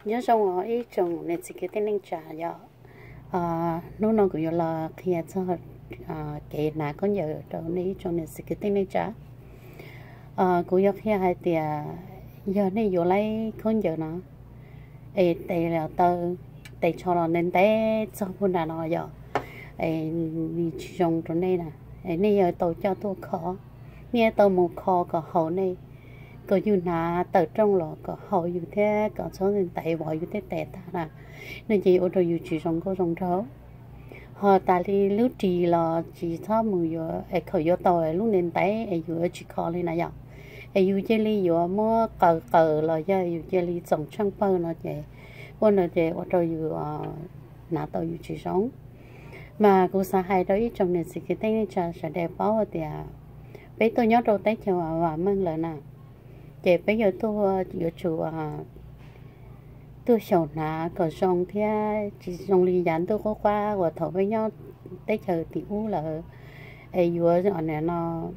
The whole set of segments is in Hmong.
Nyob zoo os ib tsoom niam txiv kwv tij neej tsa yom. Hnub no kuv yuav los qhia txog kev hnav khaub ncaws rau nej ib tsoom niam txiv kwv tij neej tsa. Kuv yuav qhia hais tias yog nej yuav lawm khaub ncaws no es tes los taw, tes tsho los ntev ntev txog puag nram no yom, es nws tsis zoo rau nej na. Nej yuav tau coj tuaj kho, nej yuav tau mus kho kom haum nej, kom yus hnav tawm rooj los kom haum yus thiab kom txhob ntev vov yus tej tes tag na, no ces ua rau yus tsis zoo nkauj zoo nraug. Ho tas li lub ris los tsis txhob mus yuav es khaum yuav tau lub ntev ntev es yus yuav tsis kho li na yom. Es yus cia li yuav muab qaws qaws los yog yus cia li txoom tsheej pawg no ces ua no ces ua rau yus hnav tau yus tsis zoo. Mas kuv xav hais rau ib tsoom niam txiv kwv tij neej tsa sawv daws paub tias peb tuaj nyob rau teb chaws vam meej lawm na, ces peb yuav tuaj yuav tsum tuaj xyaum hnav kom zoo thiab tsis zoo li yav ntuj qub qab uas thaum peb nyob teb chaws tim ub lawm es yuav no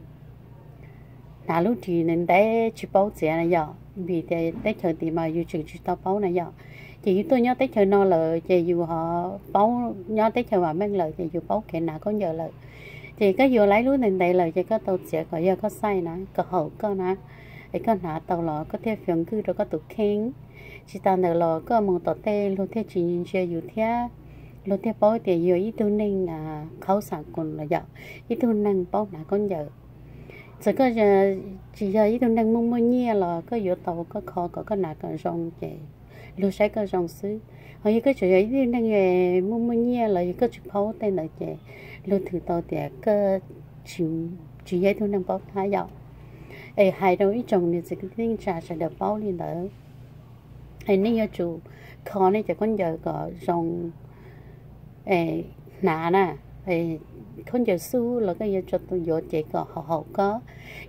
hnav lub ris ntev ntev tsis paub txiav na yom, vim tias teb chaws tim mas yus tseem tsis tau paub na yom. Ces yus tuaj nyob teb chaws no lawm ces yus ho paub, nyob teb chaws vam meej lawm ces yus paub kev hnav khaub ncaws lawm. Ces koj yuav lawm lub ntev ntev lawm ces koj tau txiav kom yog koj size na, kom haum koj na, es koj hnav tau los koj thiaj fiav nkwj rau koj tus kheej. Tsis tas ntawd los koj mus tom tej luag thiaj tsis ntsia yus thiab luag thiaj paub tias yog ib tug neeg qhaub xav kus los yom, ib tug neeg paub hnav khaub ncaws. Txawm koj tsis yog ib tug neeg muaj muaj nyiaj los koj yuav tau koj kho kom koj hnav kom zoo ces luag saib koj zoo xwb. Ho yog koj tseem yog ib tug neeg muaj muaj nyiaj los yog koj tsis paub tej ntawd ces luag thwm tau tias koj tsis yog ib tug neeg paub hnav yom. Es hais rau ib tsoom niam txiv kwv tij neej tsa sawv daws paub li ntawd. Es nej yuav tsum kho nej cov khaub ncaws kom zoo hnav na. Khaub ncaws xub los koj yuav tsum yuav cev kom haum haum koj.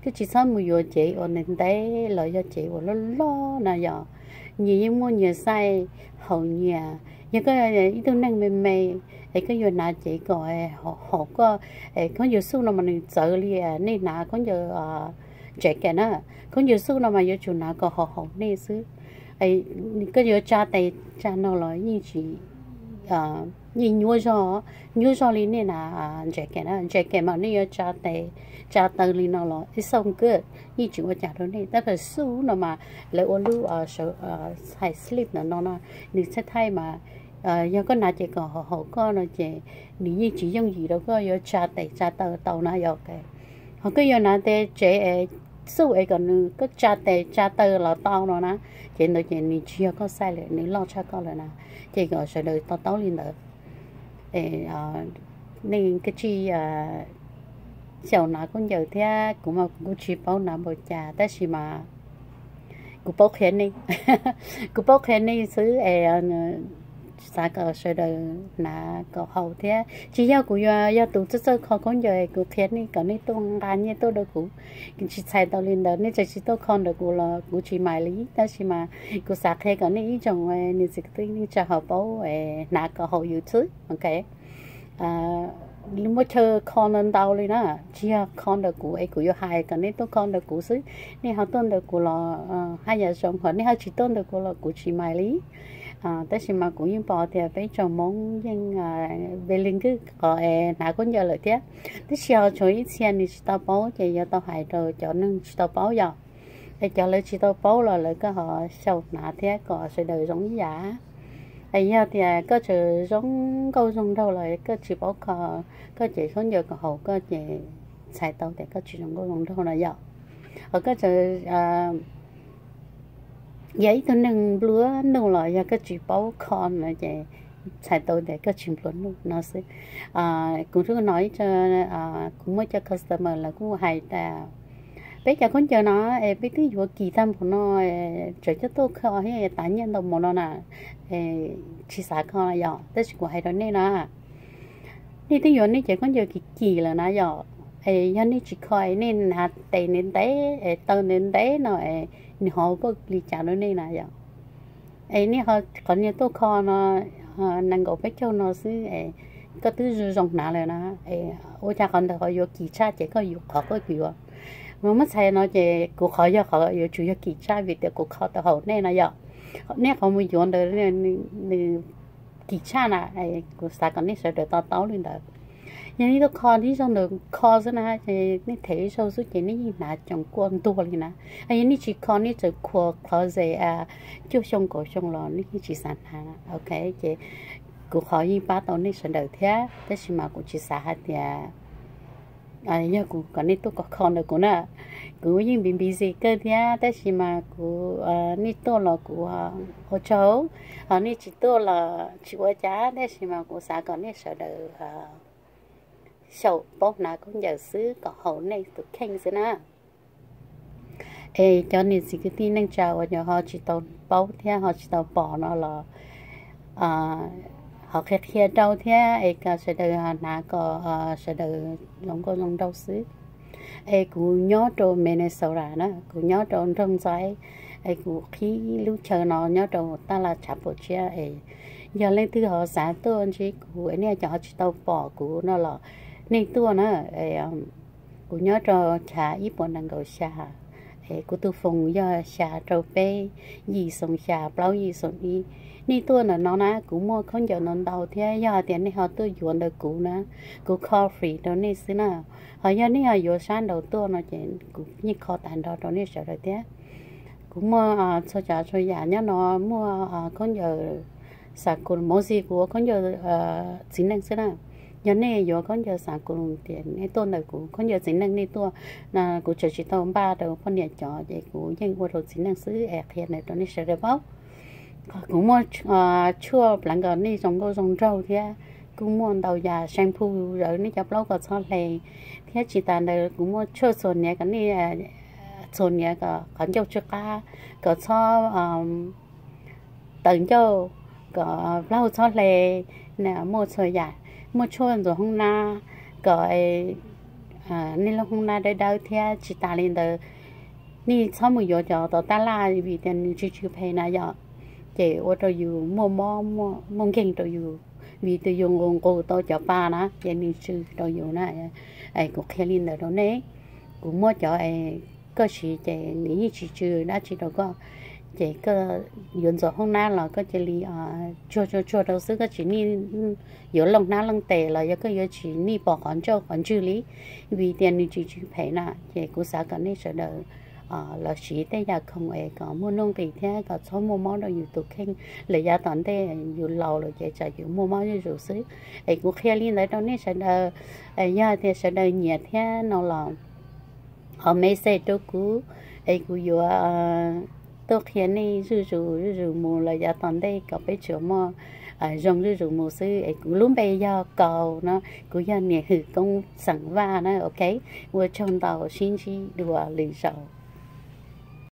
Koj tsis txhob mus yuav cev uas ntev ntev los yog cev uas loj loj na yom. Nyias yeej muaj nyias size haum nyias. Yog koj ib tug neeg me me es koj yuav hnav cev kom haum koj, khaub ncaws xub no mas nws txawv li nej hnav khaub ncaws jacket na. Khaub ncaws xub no mas yuav tsum hnav kom haum haum nej xwb. Koj yuav tsa tes tsa no los yeej tsis, yeej nyuaj zog, nyuaj zog li nej hnav jacket na. Jacket mas nej yuav tsa tes tsa taw li no los it's so good, yeej tsis ua cas rau nej. Tab sis xub no mas lawv ua lub high slip ntawm no no, nws txhais thaij mas yog koj hnav ces kom haum haum koj no ces nws yeej tsis yooj yim rau koj yuav tsa tes tsa taw tau na yom. Ho koj yuav hnav tes tsev es xub es kom nws koj tsa tes tsa taw los tau no na, ces ntawd ces nws tsis yog koj size lawm, nws loj tshaj koj lawm na. Ces kom sawv daws to taub li ntawd. Nej koj tsis xyaum hnav khaub ncaws thiab, kuv mas kuv kuj tsis paub hnav npaum cas tab sis mas kuv paub qhia nej, kuv paub qhia nej xwb es xav kom sawv daws hnav kom haum thiab. Tsis yog kuv yuav yog tus txawj txawj kho khaub ncaws kuv qhia nej kom nej tuaj nqa nyiaj tuaj rau kuv, tsis txhais tau li ntawd. Nej tseem tsis tuaj kho ntawm kuv los kuv tsis maiv li, tab sis mas kuv xav qhia kom nej ib tsoom niam txiv kwv tij neej tsa ho paub hnav kom haum yus xwb, ok. Muaj chaw kho ntau ntau li na, tsis yog kho ntawm kuv es kuv yuav hais kom nej tuaj kho ntawm kuv xwb. Nej ho tuaj ntawm kuv los haj yam zoo, ho nej ho tsis tuaj ntawm kuv los kuv tsis maiv li. Tab sis mas kuv yeej pom tias peb tsoom Hmoob yeej ve li nkwj qhov es hnav khaub ncaws lawm thiab. Tab sis ho tshuav ib txhia nws tsis tau paub ces yuav tau hais rau cov neeg tsis tau paub yom. Es cov lawv tsis tau paub los lawv koj ho xyaum hnav thiab kom sawv daws zoo ib yam. Es yog tias koj tseem zoo nkauj zoo nraug los koj tsis paub kho, koj cev khaub ncaws kom haum koj ces txhais tau tias koj tsis zoo nkauj zoo nraug no yom. Ho koj tseem yog ib tug neeg nplua nuj los yog koj tsis paub kho no ces txhais tau tias koj tsis nplua nuj no xwb. Kuv twb hnov ib co, kuv muaj cov customer lawv kuj hais tias peb cov khaub ncaws no es peb twb yuav kim tag npaum no, tseem coj tuaj kho thiab tas nyiaj ntau npaum no na, tsis xav kho yom. Tab sis kuv hais rau nej na, nej twb yuav nej cov khaub ncaws kim kim lawm na yom, es yog nej tsis kho es nej hnav tes ntev ntev es taw ntev ntev no es nws ho ua li cas rau nej na yom. Es nej ho qhov niag tuaj kho no nees nkaum peb caug no xwb es koj twb zoo zoo hnav lawm na, es ua cas qhov ntawd ho yuav kim tshaj ces koj yuav qhov koj yuav. Mas muab txhais no ces kuv qhov yog qhov yuav tsum yog kim tshaj vim tias kuv kho tau haum nej no yom. nej qhov mus yuav ntawd nws kim tshaj na. Kuv xav kom nej sawv daws to taub li ntawd. Yog nej tuaj kho tib zaug ntawm kho xwb na, nej them ib zaug xwb ces nej yeej hnav coos kua ntuag li na. Yog nej tsis kho, nej tseem khuas closet cuaj xyoo kaum xyoo los nej yeej tsis xav hnav, ok. Ces kuv qhov yeej pab tau nej sawv daws thiab, tab sis mas kuv tsis xav hais tias yog kuv kom nej tuaj kho kho ntawm kuv na. Kuv yeej busy busy kawg thiab, tab sis mas kuv, nej tuaj los kuv ua tsaug, ho nej tsis tuaj los tsis ua cas, tab sis mas kuv xav kom nej sawv daws xyaum paub hnav khaub ncaws xwb kom haum nej tus kheej xwb na. Es cov niam txiv kwv tij neej tsa uas yog ho tsis tau paub thiab ho tsis tau pom no los ho qhia qhia rau thiab es kom sawv daws hnav kom sawv daws zoo nkauj zoo nraug xwb. Es kuv nyob rau Minnesota na, kuv nyob rau nroog Ntxaib, es kuv qhib lub chaw no nyob rau taj laj tshav puam tshiab es yog leej twg ho xav tuaj ntsib kuv, nej cov ho tsis tau pom kuv no los nej tuaj na. Kuv nyob rau chav ib puas nees nkaum xya, es kuv tus foos yog xya rau peb yim xoom xya plaub yim xoom ib. Nej tuaj ntawm no na, kuv muaj khaub ncaws ntau ntau thiab, yog hais tias nej ho tuaj yuav ntawm kuv na, kuv kho free rau nej xwb na. Ho yog nej ho yuav sab nraud tuaj no ces kuv yeej kho tas nrho rau nej sawv daws thiab. Kuv muaj txhua tsav txhua yam nyob no, muaj khaub ncaws xav kus, mostly kuv ua khaub ncaws txiv neej xwb na. Yog nej yuav khaub ncaws xav kus ces nej tuaj ntawm kuv, khaub ncaws txiv neej nej tuaj, kuv tseem tsis tau npaj rau poj niam cov ces kuv yeej ua rau txiv neej xwb es qhia ntawd rau nej sawv daws paub. Kuv muaj tshuaj pleev kom nej zoo nkauj zoo nraug thiab, kuj muaj ntau yam shampoo zawv nej cov plaub kom txhob hle, thiab tsis tas ntawd kuv muaj tshuaj txhuam hniav kom nej txhuam hniav kom qhov ncauj tsw qab, kom txhob tawv ncauj, kom plaub hau txhob hle, muaj txhua yam, muaj tshuaj ntxuav hoob nab kom nej lub hoob nab dawb dawb thiab tsis tas li ntawd nej txhob mus yuav cov tom taj laj vim tias nws tsw tsw phem na yom, ces ua rau yus muaj mob muaj nkeeg rau yus, vim tus yus nqus nqus tau cov pa na ces nws tsw rau yus na. Kuv qhia li ntawd rau nej, kuv muaj cov koj siv ces nws yeej tsis tsw dab tsi rau koj, ces koj yuav ntxuav hoob nab los koj cia li tsuag tsuag tsuag rau xwb, koj tsis nij yuav looj hnab looj tes los yog koj yuav tsis nij pos qhov ncauj qhov ntswg li, vim tias nws tsis tsw phem na. Ces kuv xav kom nej sawv daws los siv tej yam khoom es kom muaj nuj nqis thiab kom txhob muaj mob rau yus tus kheej, lawm yav tom ntej yus laus lawm ces tsam yus muaj mob zuj zus xwb. Es kuv qhia li ntawd rau nej sawv daws, yog tias sawv daws nyiam thiab no los ho message rau kuv, es kuv yuav tuaj qhia nej zuj zus zuj zus mus lawm yav tom ntej kom peb tsuas muaj zoo zuj zus mus xwb. Es kuv lub npe yog Kaus no, kuv yog niam hwm koob xeem Vaj na, ok. Ua tsaug ntau, sib ntsib dua lwm zaus.